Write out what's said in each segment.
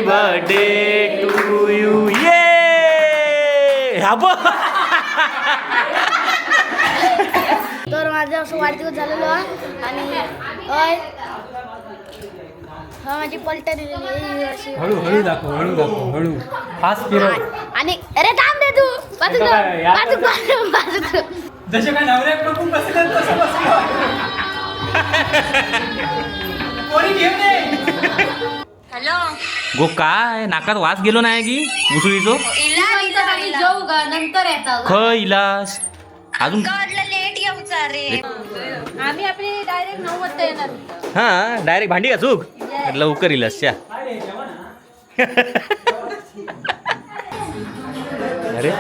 Birthday to you. ये तर माझा असं वाढदिवस झालेलो आहे आणि अय हा माझी पलट दिलेली आहे ही अशी. हळू हळू दाखव, हळू दाखव, हळू फास्ट फिरव. आणि अरे थांब रे तू, बाजू कर, बाजू कर, बाजू कर. जसे काय नवऱ्या बघून बसलं तसं बसलं. कोणी घेऊन ये. गो काय नाकात वास गेलो नाही की मुसळीचो? जाऊ का नंतर येतात. ख इलास अजून. लेट येऊचा रे. आम्ही आपली डायरेक्ट 9 वाजता येणार. हा डायरेक्ट भांडी घासूक लवकर इलास च्या. अरे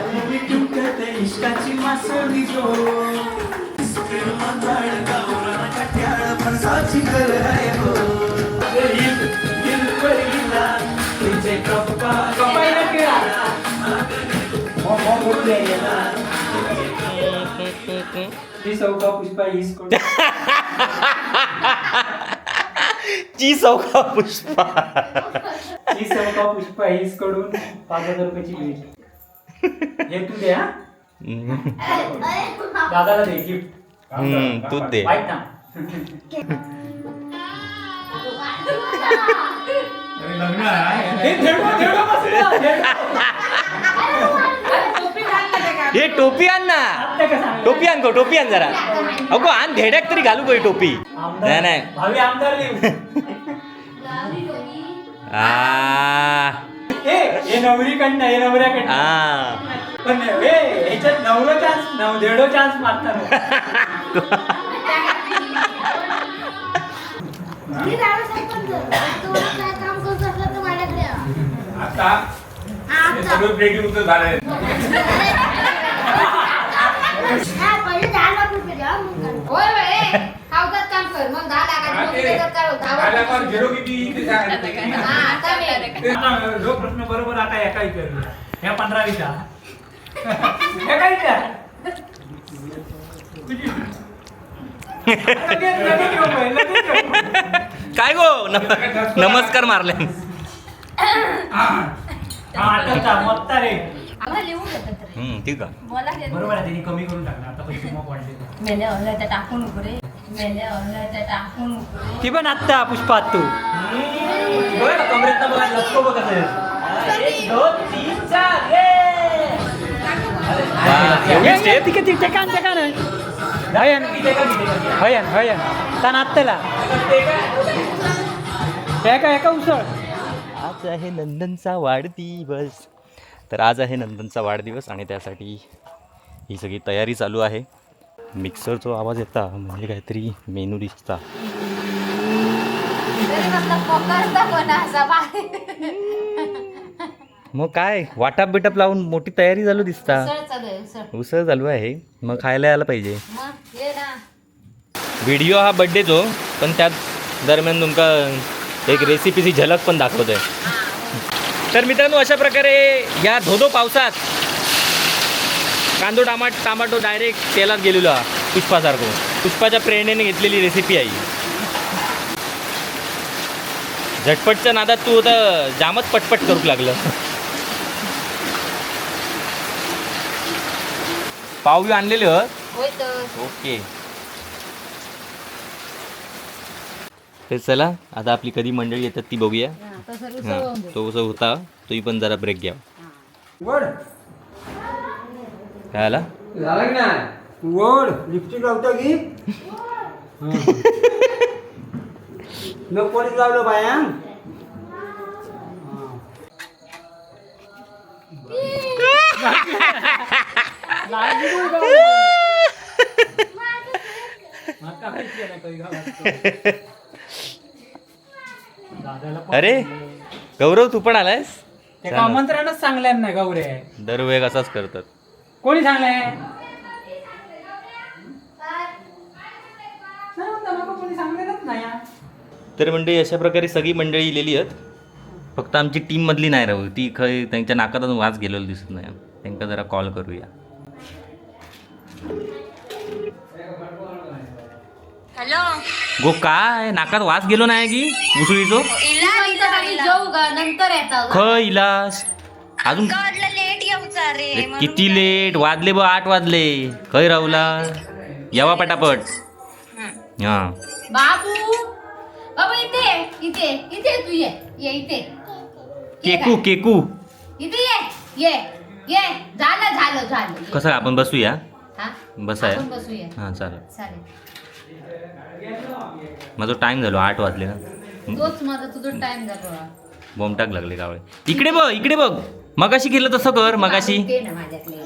चौका पुष्पा हीच कोण? ची चौका पुष्पा. ही चौका पुष्पा हीच कडून 5000 रुपयाची भेट. हे तू दे हा, दादाला दे गिफ्ट. तूच दे. वाईट ना. हे धेडो, धेडो बसलं, धेडो. हे टोपी आण ना. आत्ता का सांगलं? टोपी आण गो, टोपी आण जरा. अगो आण, धेड्याक तरी घालू गो ही टोपी. आमदार- नाही नाही. भावी आमदार लिहू. आ ए हे नवरीकडनं, हे नवऱ्याकडनं. आ पण हे ह्याच्यात नवरो चान्स नव धेडो चान्स मारतात. मी राणा सरपंच. तुम्हाला काय काम करत असलं तर माझ्याकडे या. आता हा, हे आता. सगळं ब्रेकिंग उत्तर झालंय. हा, पहिले 10 लाख रुपये द्या मग काय. होय होय, खावतात काम कर मग 10 लाखाची मग त्याच्यात काय होतं? दहा लाखावर झिरो किती ते सांगायचं. हा, आता मी आता जो प्रश्न बरोबर आता एका विचारूया, ह्या 15 विचार एका विचार. तुझी- लगेच लगेच येऊ बाई, लगेच येऊ. काय गो नमस्कार मारले. हा, आता मत्ता रे. आम्हाला लिहून घेतात रे. ठीक आहे. बोला घेत. बरोबर आहे, त्यांनी कमी करून टाकलं आता पैसे मग वाढले. मेल्या ऑनलाईन त्या टाकू नको रे, मेल्या ऑनलाईन त्या टाकू नको रे. ती पण आत्ता पुष्पा तू कमरेत बघा, लचको बघ कसं. एक, दोन, तीन, चार, ये! वा, एवढी स्टेप. तिके तिथे कान ते कान हयन हयन हयन तान आत्ताला एका एका उसळ. आज आहे नंदनचा वाढदिवस. तर आज आहे नंदनचा वाढदिवस आणि त्यासाठी ही सगळी तयारी चालू आहे. मिक्सरचा आवाज येता म्हणजे काहीतरी मेनू दिसता. तरी म्हटलं पकडता पण असा बाहेर. मग काय वाटाप बिटाप लावून मोठी तयारी चालू दिसता. उसळ चालू आहे, उसळ. उसळ चालू आहे, मग खायला यायला पाहिजे. मग ये ना. व्हिडिओ हा बड्डेचो पण त्यात दरम्यान तुमका एक रेसिपीची झलक पण दाखवतोय. तर मित्रांनो, अशा प्रकारे या धोधो पावसात कांदो टामाटो डायरेक्ट तेलात गेलेलो हा पुष्पासारखो. पुष्पाच्या प्रेरणेने घेतलेली रेसिपी आहे ही. झटपटच्या नादात तू आता जामच पटपट करू लागलं. पाव आणलेले हं? होय तर. ओके, तर चला आता आपली कधी मंडळी येतात ती बघूया. हा, तसं उसळ हां होऊन दे. तो जो होता तोही पण जरा ब्रेक घ्या. वड. काय आला? झालं की नाही वड लिपस्टिक लावतो की नको कोणी लावलं बाया. अरे गौरव, तू पण आलायस? ते आमंत्रणच चांगलं नाही गौरे. दरवेळी असाच करतात. कोणी सांगलंय? नाही म्हणता, माका कोणी सांगलेलंच नाही हा. तर मंडळी, अशा प्रकारे सगळी मंडळी इलेली आहेत. फक्त आमची टीममधली नाही राहू ती खय त्यांच्या नाकात अजून वास गेलेलो दिसत नाही. त्यांका जरा कॉल करूया. हॅलो. गो काय नाकात वास गेलो नाही की मुसळीचो? जाऊ. का नंतर येता. खय इलास अजून? वाटलं लेट येऊचा रे अरे म्हणून. किती लेट वाजले ब, 8 वाजले. खय राहुला, यावा पटापट. हा. बाबू, बाबू, इथे ये, इथे, इथे तू ये, ये इथे. केकू, केकू. इथे ये, ये, ये. झालं, झालं, झालं, ये. कसं आपण बसूया? हा? बसाया. आपण बसूया. हा, चालेल. चालेल. माझा टाइम झालो, 8 वाजले ना. तोच माझा तुझा टाइम झाला. बोमटाक लागले कावळे. इकडे बघ, इकडे बघ. मगाशी केलं तसं कर मगाशी. ते ना माझ्यातले.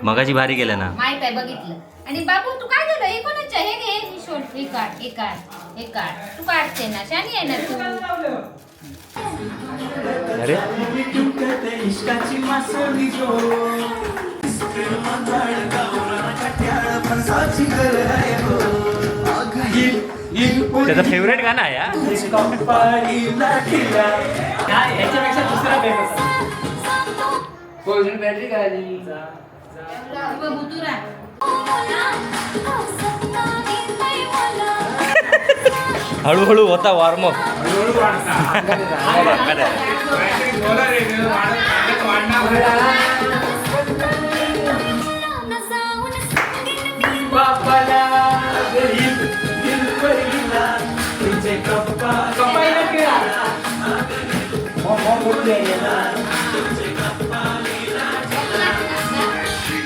मगाशी भारी केलं ना. माहित आहे, बघितलं. आणि बाबू, तू काय झालं? हे कोणाचं हे घे, हे शोध, हे काढ, हे काढ, हे काढ. तू काढते ना, शानी आहे ना तू. अरे, त्याचा फेवरेट गाणं आहे हा. काय ह्याच्यापेक्षा दुसरा फेमस? बुतुरा. हळूहळू होता वॉर्मअप. हळूहळू वाढणार. काहीतरी बोला रे, वाढणार, वाढणार. बापाला गरीब दिल पहिला, तुझे कप्पा कपायला खेळा. मो मो बोलले.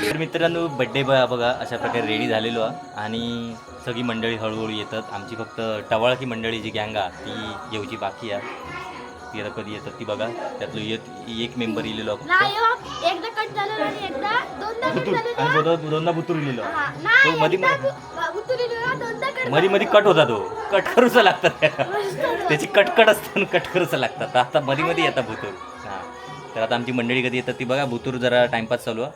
तर मित्रांनो, बड्डे बघा अशा प्रकारे रेडी झालेलो आहे आणि सगळी मंडळी हळूहळू येतात. आमची फक्त टवाळकी मंडळी जी गँग आहे ती येऊची बाकी आहे. ती आता कधी येतात ती बघा. त्यातलं येत एक मेंबर इलेलो आहे फक्त. नाही हो, एकदा कट झालेलो आणि एकदा दोनदा कट बुतूर झालेलो. आणि दोनदा बुतूर इलेलो. हा, तो नाही, मधी एकदा उतरलेलो ना, दोनदा कट. मधी मधी कट होता तो. कट करूच लागतात त्याला. त्याची कटकट असते आणि कट करूच लागतात. आता मधी मध्ये येतात भुतूर. हां, तर आता आमची मंडळी कधी येतात ती बघा. भुतूर जरा टाइमपास चालू आहे.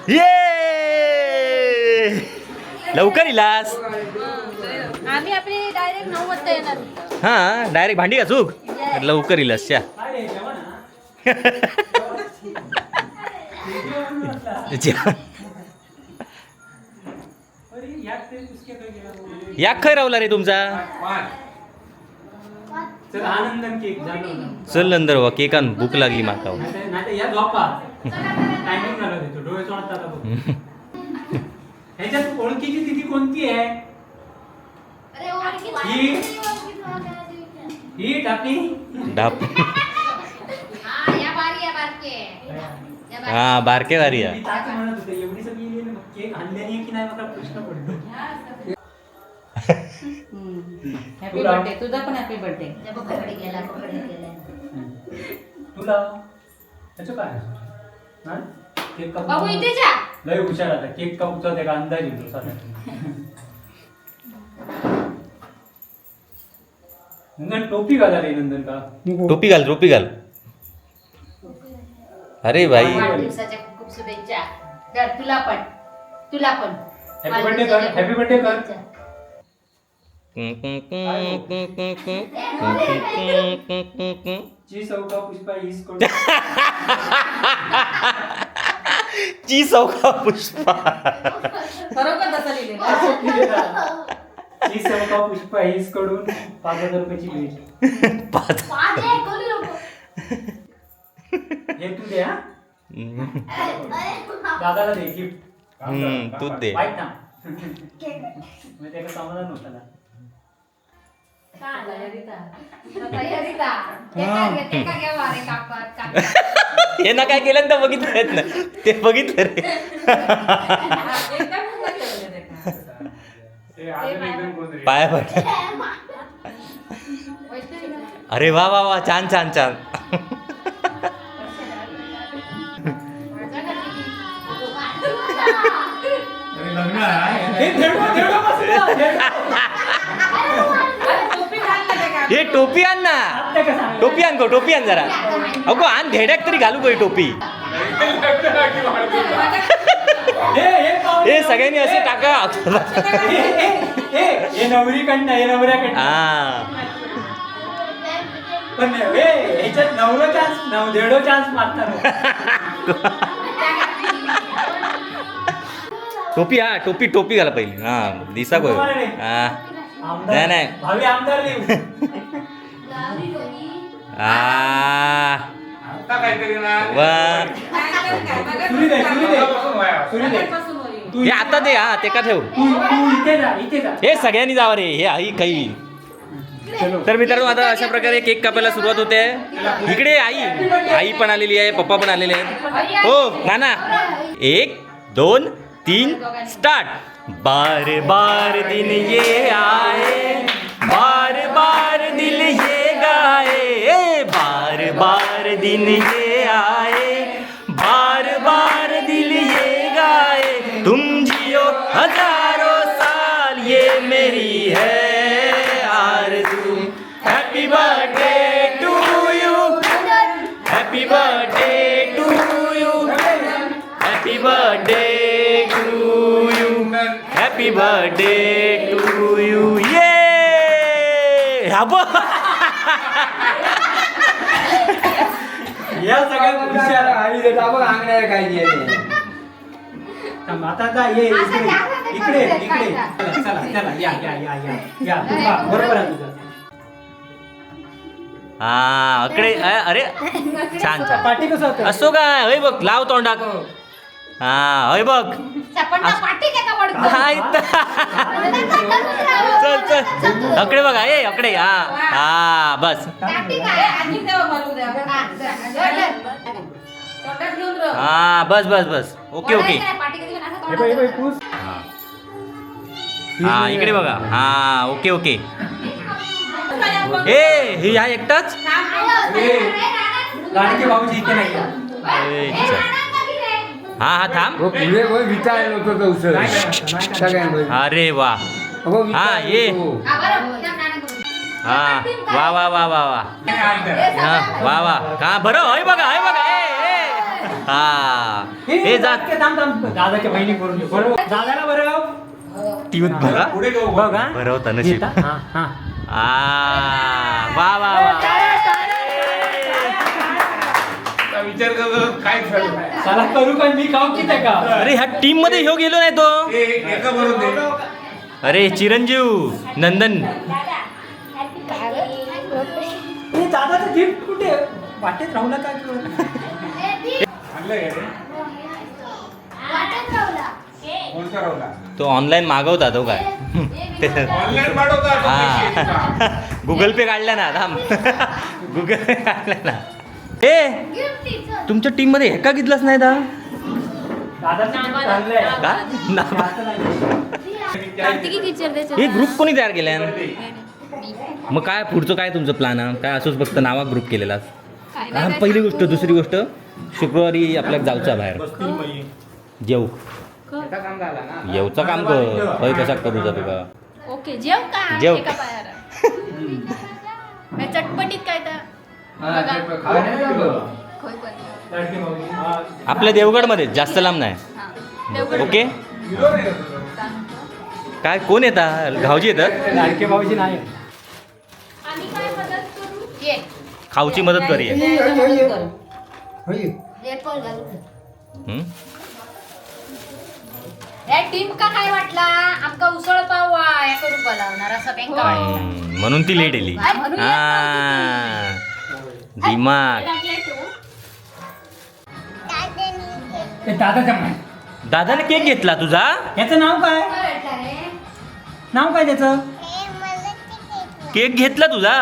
ये लवकर इलास. आम्ही आपली डायरेक्ट 9 वाजता येणार. हा, डायरेक्ट भांडी घासूक लवकर इलास च्या. अरे जेवण हा. जेवण. अरे, यात ते उसके काय गेला? याक खय रावला रे तुमचा? पाच. चल आनंदन केक झालं. चल नंतर वा केक आण, भूक लागली माका. नाही, या झोपा. टायमिंग झालं देतो, डोळे चोळतात आता बघ. ह्याच्यात ओळखीची दिदी कोणती आहे? अरे ओळखीची. ही ही टाकली. डाप. हा, या बारी, या बारके, या बारके. हा, बारके वारी मी ताक म्हणत होते, एवढी सगळी येईल, मग केक आणले नाही की नाही मला प्रश्न पडलो. हॅपी बर्थडे, तुझा पण हॅपी बर्थडे. पकडे गेला, पकडे गेला. तुला त्याचं काय हा? केक कापू. बाबू, इथे जा. लय हुशार आता केक कापूचा त्याला अंदाज येतो साधारण. नंदन, टोपी घाला रे नंदन का. टोपी घाल, टोपी घाल. अरे भाई. वाढदिवसाच्या खूप खूप शुभेच्छा. धर, तुला पण, तुला पण. हॅपी बर्थडे कर, हॅपी बर्थडे कर. ची चौका पुष्पा हीच कडून. ची चौका पुष्पा. बरोबर तसं लिहिलेलं. ची चौका पुष्पा हीच कडून 5,000 रुपयाची भेट. 5. पाच आहे, कोणी नको. हे तू दे हा. दादाला दे गिफ्ट. तूच दे. वाईट ना, म्हणजे त्याला समाधान होतं ना. हे ना काय केलं ना, बघितलं ना ते, बघितलं रे. ए, अजून एकदम कोण रे? पाया पड. अरे वा वा वा, छान छान छान. अरे, लग्न आहे. हे धेडो, धेडो बसला, धेडो. हे टोपी आण ना. आता का सांगलं? टोपी आण गो, टोपी आण जरा. अगो आण, धेड्याक तरी घालू गो ही टोपी. हे, हे पाहुणे. हे सगळ्यांनी असे टाका. हे, हे, हे, हे नवरीकडनं, हे नवऱ्याकडनं. हा. पण हे ह्याच्यात नवरो चान्स नव धेडो चान्स मारतात. टोपी, हा टोपी, टोपी घाला पहिली. हा दिसा गो. हा. आमदार. नाही, नाही. भावी आमदार लिहू. गावी लोणी. आ आता काहीतरी ना वा. सुरी दे, सुरी दे. सुरी दे. तू हे आता दे, हा ते का ठेव. तू तू इथे जा, इथे जा. हे सगळ्यांनी जावं रे, हे आई काही. तर मित्रांनो, आता अशा प्रकारे केक कापायला सुरुवात होते. इकडे आई, आई पण आलेली आहे, पप्पा पण आलेले आहेत. हो नाना, 1 2 3 स्टार्ट. बार बार दिन ये आए, बार बार दिल ये गाए, बार बार दिन ये आए, बार बार दिल ये गाए, तुम जियो हजारों साल ये मेरी है आरज़ू. Happy birthday to you, happy birthday to you, happy birthday to you, happy birthday to you. ये या सगळ्यात हुशार. थांब, आता जा, ये असं इकडे, दाखवा, इकडे दाखवा, इकडे. दाखवा. चला चला चला, या या या या या. तू खा, बरोबर आहे तुझं. हा अकडे, अरे छान छान. पाठी कसं होतं? असो काय, हय बघ, लाव तोंडाक. हा हय बघ. पाठी काय का वडतो? हा इथं. चल चल, अकडे बघा, ए अकडे. हा हा बस. काठी काय? आणि तेव्हा मरू द्या. हा, जा, जा, जा. तोंडात घेऊन राह. हा बस बस बस, ओके ओके. वडायचं नाही, पाठी कधी पण असं हे बघ, हे बघ, तोंडात पूस. हा इकडे बघा. हा ओके ओके. ए हे ह्या एकटाच. लाडके भाऊजी इथे नाही आहे. अच्छा. हा हा थांब. नाही करायचं, नाही करायचं. अरे वा, हा ये. हा वा वा वा वा वा. हा वा वा, का बरं. हय बघा, हय बघा. ए ए हा हे, हे जा. थांब थांब, दादाच्या बहिणी करून दे. बरोबर दादाला बरं. ती बघा. पुढे घेऊ. बघ हा. बरं होता नशीब. येता? हा हा. आ वा वा वा. आता विचार करतो काय झालं. चला करू काय, मी खाऊ की ते का? अरे ह्या टीम मध्ये ह्यो गेलो नाही तो. ए, एका भरून दे. अरे चिरंजीव नंदन. ए, दादाचं गिफ्ट कुठे वाटेत राहू नका. आणलं का रे? वाटत राहुला. कोणता राहुला? तो ऑनलाईन मागवता तो काय? ऑनलाईन पाठवता तो पैसे. हा गुगल पे काढला ना, थांब, गुगल पे काढला ना. ए गिफ्ट तिचं. तुमच्या टीम मध्ये एका घेतलाच नाही दा दादाचं गिफ्ट आणलंय. का ना? असं नाही. हे ग्रुप कोणी तयार केलाय मग? काय पुढचं काय तुमचं प्लॅन आहे काय? असंच फक्त नावा ग्रुप केलेला? हा पहिली गोष्ट. दुसरी गोष्ट, शुक्रवारी आपल्याला जाऊचा बाहेर जेऊ. येऊचा काम कर होय, कसा करू जा तुका. ओके, जेव का? जेव. एका पायावर. नाही, चटपटीत काय तर खोय पण. लाडके भाऊजी हा. आपल्या देवगडमध्ये जास्त लांब नाही. हा. देवगड. ओके. काय कोण येतात? घावजी येतात. लाडके भाऊजी नाही. आम्ही काय मदत करू? ये. खाऊची मदत करूया. वेपर घालून. हम्म? या टीम का काय वाटला, आमका उसळ पाव या करून बोलावणार असं बँका वाटला. म्हणून ती लेट येली. म्हणून येत हा दिमाग. टाकलंय तू. ए, दादाच्या मा- दादाने केक घेतला तुझा? याचं नाव काय? काय वाटलं रे? नाव काय त्याचं? केक घेतला तुझा?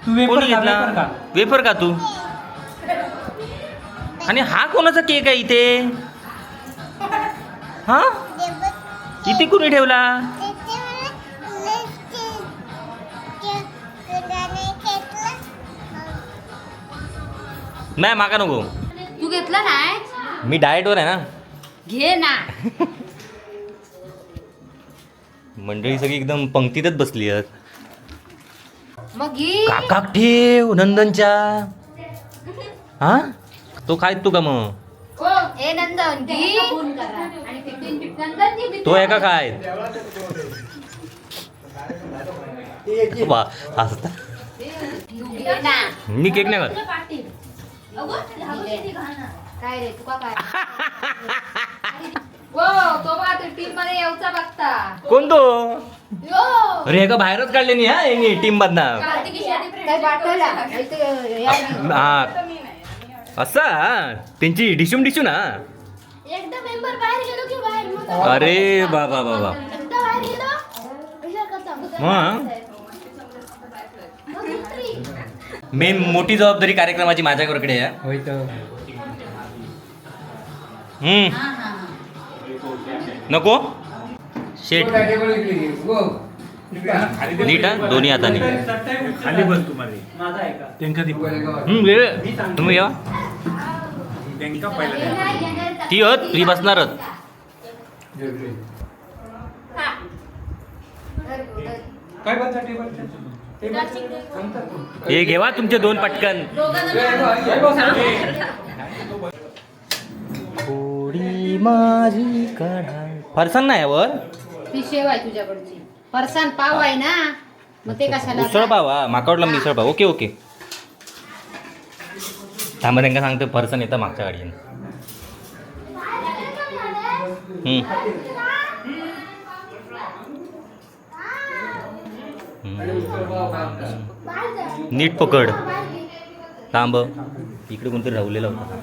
तू वेपर कोणी का? घेतला? वेपर का? वेफर का तू? आणि हा कोणाचा केक आहे इथे? हा इथे कोणी ठेवला? नाही माका नको. तू घेतला नाही? मी डाएटवर आहे ना. घे ना. मंडळी सगळी एकदम पंक्तीतच बसली आहेत. मग घे. काकाक ठेव नंदनच्या. हा तो खायत तू का मग? ए नंदन घे. नंदन जी. तो एका काय वा हसता. तू घे ना. मी केक नाही खात. काय रे तुका काय? वो तो बा टीम मध्ये येऊचा बघता. कोण तो? यो. अरे एका बाहेरच काढले नाही हा टीम मधनं. कार्तिकी शेट्टी. काय पाठवला हा असा त्यांची डिशूम डिशू ना. एकदा मेंबर बाहेर गेलो की बाहेर मग अरे बाबा बाबा. एकदा बाहेर गेलो विचार करता. मग मग दुसरी. मेन मोठी जबाबदारी कार्यक्रमाची माझ्याकडे आहे. होय तर. हम्म. नको शेट नीट हा दोन्ही हाताने. खाली बस तुम्हाला. माझा आहे का? त्यांका दी. हम्म, घे. तुम्ही घ्या. त्यांका पहिला द्या. ती होत ती बसणारच. काय बसला टेबलच्या? टेबलच्या? हे घेवा तुमचे दोन पटकन. थोडी माझी काढा फरसान नाही वर. ती शेव आहे तुझ्याकडची. फरसान पाव आहे ना, मग ते कशाला? उसळ पाव हा माकावडला मिसळ पाव. ओके ओके थांबा त्यांना सांगतो फरसान येतं मागच्या गाडीने. हम्म. हम्म. नीट पकड. थांब इकडे कोणतरी राहुलेला होता.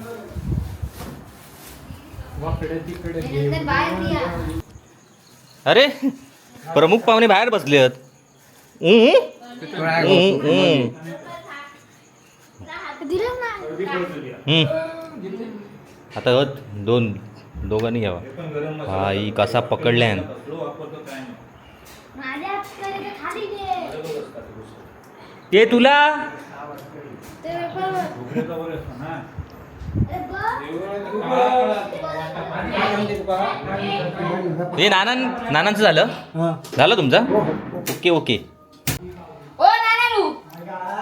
नंतर बाहेर या. अरे प्रमुख पाहुणे बाहेर बसले आहेत. ऊ, ऊ, ऊ. दिलं ना. हम्म. आता होत दोन दोघांनी घ्यावा. भाई कसा पकडल्यान. माझ्या हाताकडे तर खाली दे. ते तुला ते पेपर. अरे बघ. हे नाना नानांचं झालं झालं तुमचं. ओके ओके ओ नाना रू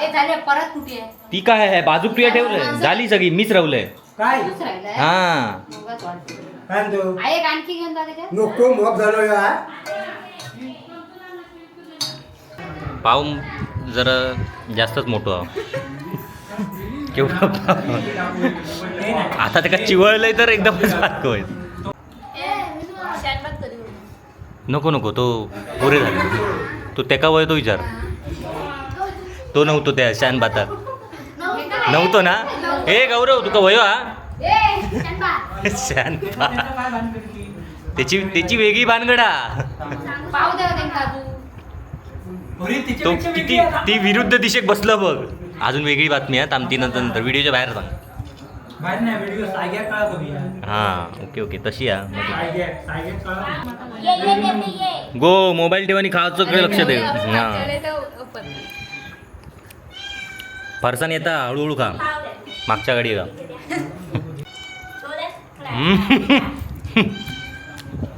ए झाले परत कुठे आहे? ती काय आहे बाजू प्रिया ठेवलंय झाली सगळी मीच राहुलय. काय तूच राहिलाय. हा मगाच वाटतं. काय म्हणतो? आहे एक आणखी घेऊन जा त्याच्यात. नको मोप झालो यार. पाव जरा जास्तच मोठं आहे. केवढा पाव आता ते का चिवळलंय तर एकदमच बारकं होईल. नको नको तो पुरे झाले तो त्याका वय तो विचार तो नव्हतो त्या शान भातात नव्हतो ना. हे गौरव तुका वयो हा शान भात. त्याची त्याची वेगळी भानगडा. पाव द्या त्यांना अजून. अरे, तो तिच्यापेक्षा किती वेगळी आहे. ती विरुद्ध दिशेक बसलं बघ. अजून वेगळी बातमी आहे थांब ती नंतर नंतर व्हिडिओच्या बाहेर सांग. बाहेर नाही व्हिडिओ साग्या काळा करूया. हा ओके ओके तशी हा मग. साग्या साग्या काळा. गो मोबाईल ठेवा आणि खायचं कडे लक्ष दे. हा फरसान येता हळूहळू खा मागच्या गाडी का.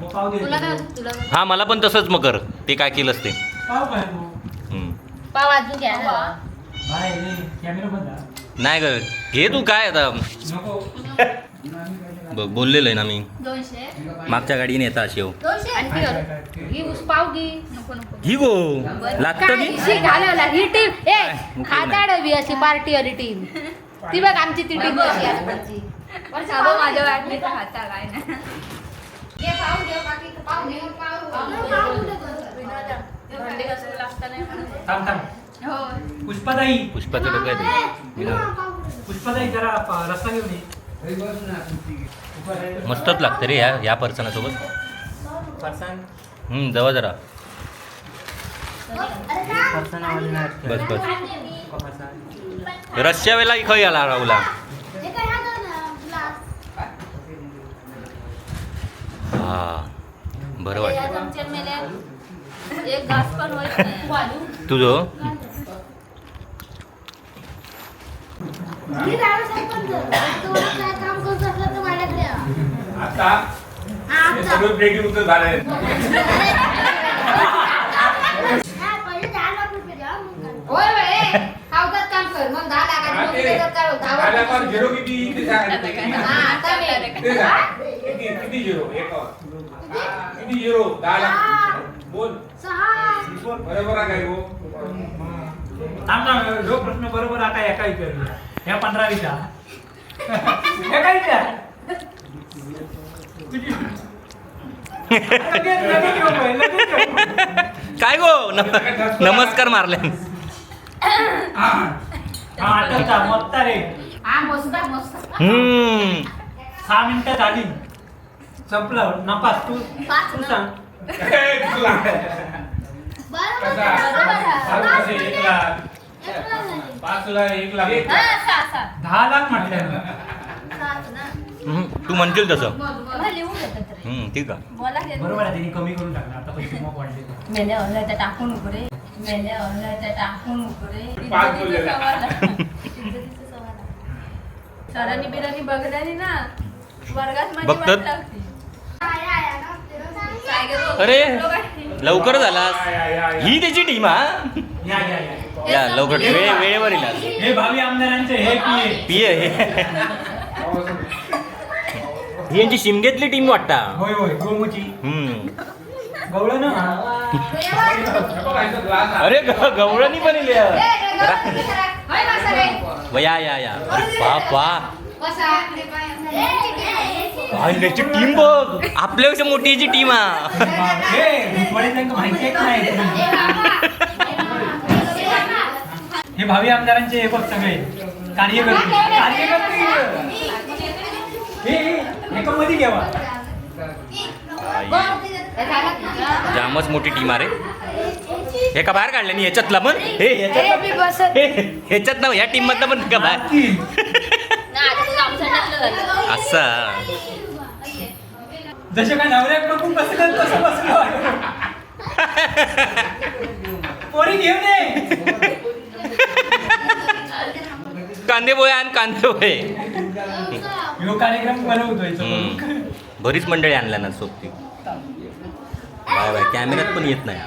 मग पाव दे. तुला काय तुला काय? हा मला पण तसंच मग कर ते काय केलंस ते. पाव काय मग? हम्म. पाव अजून घ्या ना. बाहेर रे, कॅमेरा बंद हा. नाही ग घे तू काय आता. नको. बघ बोललेलो आहे ना मी 200 मागच्या गाडीने येता अशी हो. आणखी काय, काय, काय? घे ऊस पाव घे. नको नको. ही गो लागतं काय की शी घालवला ही टीम ए उपयोग खाताड हवी अशी पार्टी वाली टीम ती बघ आमची ती टीम कशी आहे आजकालची. बाबा माझ्या वाटणीचा हात आलाय ना. घे पाव घे बाकी पाव घे पाव. भांडे घासायला लागतं नाही म्हणून. थांब थांब. हो. पुष्पाताई पुष्पाचं डोकं आहे ते. पुष्पाताई जरा रस्सा घेऊन ये. मस्तच लागतं रे ह्या ह्या पर्सनासोबत. फरसाण. जवा जरा फरसाण आवडलं नाही. बस बस. फरसाण. रश्या वेळेला खय आला राहुला. हे काय हा ना ग्लास. हा बरं वाटलं. आमच्या मेल्या एक घास पण होत नाही. तुझं मी राणा सरपंच. तुम्हाला काय काम करत असलं तर माझ्याकडे या. आता हा, हे आता. सगळं ब्रेकिंग उत्तर झालं आहे. हा, पहिले 10 लाख रुपये द्या, मग काय. होय होय ए, खावतात काम कर मग 10 लाखाची हा, मग ते त्याच्यात काय होतं? दहा लाखावर झिरो किती ते सांग. हा, आता मी. ते सांग. किती किती झिरो एकावर किती झिरो 10 लाख बोल. 6. बरोबर आहे काय हो? थांब थांब जो प्रश्न बरोबर आता एका विचारूया ह्या 15 विचार एका विचार तुझी लगेच लगेच येऊ बाई, लगेच येऊ. काय गो नमस्कार मारले. हा आठवता मोठा रे. हा मस्त मस्त. हम्म. 6 मिनिटं झाली, संपलं. नपास तू. तू सांग. ए, तुला. बरोबर. कसा? 1 लाख. 5 लाख, 1 लाख. हा, सहा सहा. 10 लाख म्हटलं ना. हम्म, तू म्हणशील तसं. मला लिहून घेतात रे. हम्म, ठीक आहे. बोला हे. बरोबर आहे, त्यांनी कमी करून टाकलं आता, पैसे मग वाढले. मेल्या ऑनलाईनच्या टाकून उघडे, मेल्या ऑनलाईनच्या टाकून उघडे. पाच बोललेला. इज्जतीचा सवाल आहे. सरांनी बिरांनी बघल्यानी ना वर्गात माझी बघतात? वाट लागते. अरे लवकर झालास. ही त्याची टीम हा. या या या. या लवकर, वेळेवर येणार. हे भावी आमदारांचे हे पीए. पी आहे ही, यांची शिमगेतली टीम वाटता. होय होय, गोमुची. हम्म. गवळ ना. अरे गवळणी पण इली. व या या या. अरे बाप वा, काय त्याची टीम बघ, आपल्यापेक्षा मोठी याची टीम हा. हे भुजबळी त्यांना माहिती आहे की नाही? हे भावी आमदारांचे हे बघ सगळे कार्यकर्ते कार्यकर्ते. हे हे, एका मध्ये घ्यावा. जामच मोठी टीम अरे. हे का बाहेर काढले नाही ह्याच्यातला पण? हे ह्याच्यातला, हे ह्याच्यात ना, ह्या टीम मधला पण का बाहेर? असा. जसे काय नवऱ्यात बघून बसलं तसं बसलो. पोरी घेऊन ये. कांदे पोहे आण, कांदे पोहे. ह्यो कार्यक्रम बनवतोय. हम्म. बरीच मंडळी आणल्या ना सोबती. बाय बाय, कॅमेऱ्यात पण येत नाही.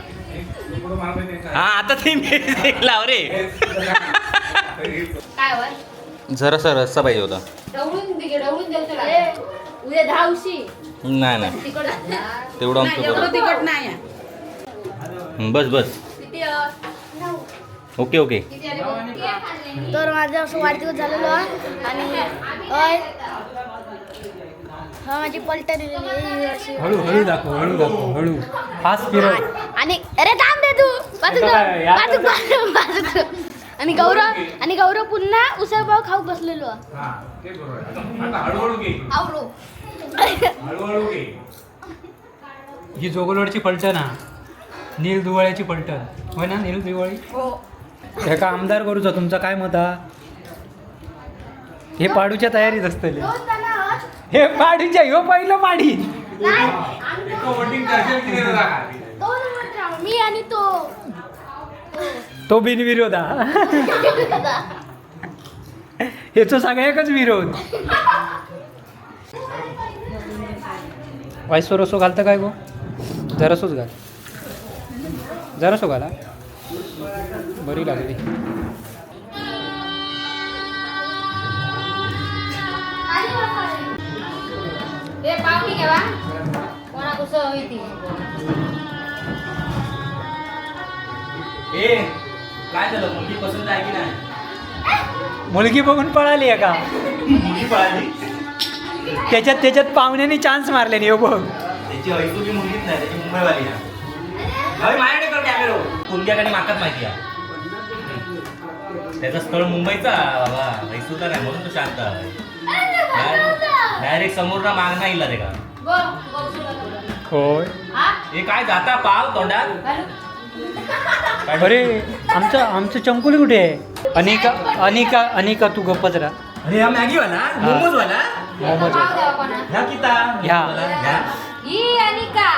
हा आता ते मी लाव रे. काय वर? जरासा रस्सा पाहिजे होता. ढवळून दे, ढवळून देऊ तुला. उद्या धावशी. नाही नाही, तिकड. तेवढं आमचं बरोबर. तिखट नाही. हम्म, बस बस. किती? Okay okay. किती आले बघ. तर माझा असं वाढदिवस झालेलो आहे आणि अय, हा माझी पलटण दिलेली अशी. हळू हळू दाखव, हळू दाखव, हळू फास्ट फिरव. आणि अरे थांब रे तू, बाजू कर, बाजू कर, बाजू कर. आणि गौरव, आणि गौरव पुन्हा उसळपाव खाऊ बसलेलो आहे. हा, ते बरोबर आहे. आता हळूहळू घे. आवरो. हळूहळू घे. ही जोगलोडची पलटण हा, नील दुवाळ्याची पलटण होय ना? नील दिवाळी हो. एका आमदार करूचा तुमचा काय मत हा? हे पाडूच्या तयारीत असतले. दोन जण आहोत. हे पाडूच्या, ह्यो पहिलं पाडी. नाही, एका वोटिंग करशील की नाही दादा? दोन मित्र आहोत, मी आणि तो. तो बिनविरोध हा. ह्याचो सगळ्याकच विरोध. वायसो रसो घालतं काय गो? जरासोच घाल, जरासो घाला. बरी लागली. ए पावणी घ्यावा कोणा कसं होई ती. ए काय झालं, मुलगी पसंत आहे की नाही? मुलगी बघून पळाली आहे का? मुलगी पळाली. त्याच्यात त्याच्यात पाहुण्याने चान्स मारले नाही हो बघ. त्याची ऐसुली मुलगीच नाही, त्याची मुंबईवाली आहे. अरे माझ्याकडे कर कॅमेरो. कोणत्याकडे माकत माहिती आहे त्याचं स्थळ मुंबईचा बाबा, ऐसूचा नाही, म्हणून तो शांत आहे. डायरेक्ट समोर ना मागणा इला रे का. गो गो सुरू. होय. हा. हे काय जाता पाव तोंडात? घालू. अरे आमचं आमचं चंकुली कुठे आहे? अनिका अनिका अनिका, तू गप्पच राहा. अरे हा मॅगी वाला, मोमोज वाला. मोमोज. पाव द्यावा कोणा. ह्या किता? ह्या. ह्या. ही अनिका.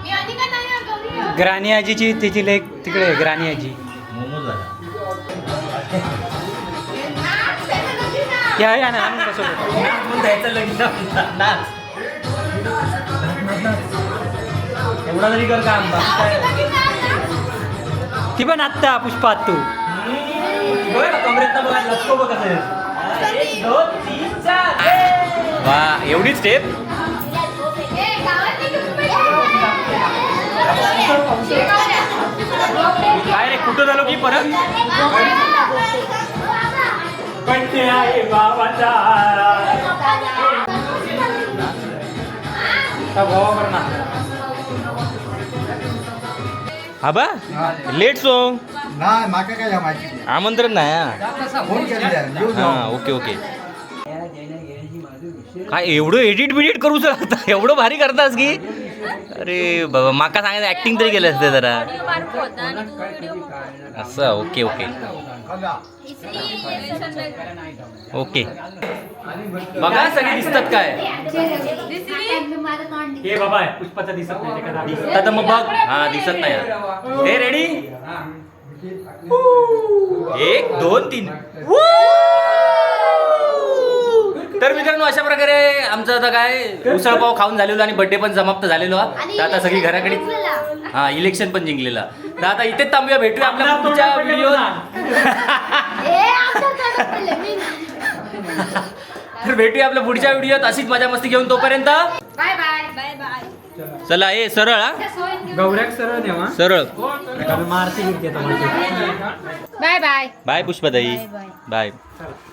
मी अनिका नाही आहे, गौरी आहे. ग्रानी आजीची त्याची लेक तिकडे आहे, ग्रानी आजी. मोमोज वाला. या या ना, आणून बसवतो. नाच म्हणून द्यायचं लगेच नाच. नाच, नाच. एवढा तरी कर काम, बाकी काय? ती पण आत्ता पुष्पा तू. बघ ना, कमरेतनं बघा, लचको बघ कसं आहे. एक, दोन, तीन, चार. वा, एवढी स्टेप. ए गावातली घेऊन काय रे, कुठं झालो की परत? बड्डे आहे बाबाचा. गोवा ना. हा बा, लेट सॉन्ग. नाही, माका काय माहिती नाही. आमंत्रण नाही हा. फोन केलेला आहे, येऊ हा जाऊ. Okay okay. काय एवढं एडिट बिडिट करूच लागतं, एवढं भारी करतास की? अरे बाबा, माका सांगायचं ऍक्टिंग तरी केलं असतं जरा असं. Okay okay okay. बघा सगळे दिसतात काय? हे बाबा पुष्पाचा दिसत नाही ते कदा. दिसतात तर मग बघ. हा दिसत नाही. हे रेडी, 1 2 3. तर मित्रांनो, अशा प्रकारे आमचं आता काय उसळ पाव खाऊन झालेलो आणि बर्थडे पण समाप्त झालेलो हा. तर आता सगळी घराकडे. हा, इलेक्शन पण जिंकलेला. तर आता इथेच थांबूया, भेटूया आपल्या पुढच्या व्हिडिओ. तर भेटूया आपल्या पुढच्या व्हिडिओत अशीच मजा मस्ती घेऊन. तोपर्यंत बाय बाय बाय बाय. चला ए सरळ हा. गौऱ्याक सरळ नेवा. सरळ. मारती गिरती आता माझी. बाय बाय. बाय पुष्पाताई, बाय.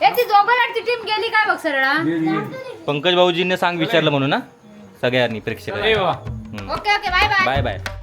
ए ती जोगलाटची टीम गेली काय बघ सरळ हा? पंकज भाऊजींनी सांग विचारलं म्हणून ना सगळ्यांनी प्रेक्षकांनी. ए बाबा. Okay okay, bye bye. Bye bye.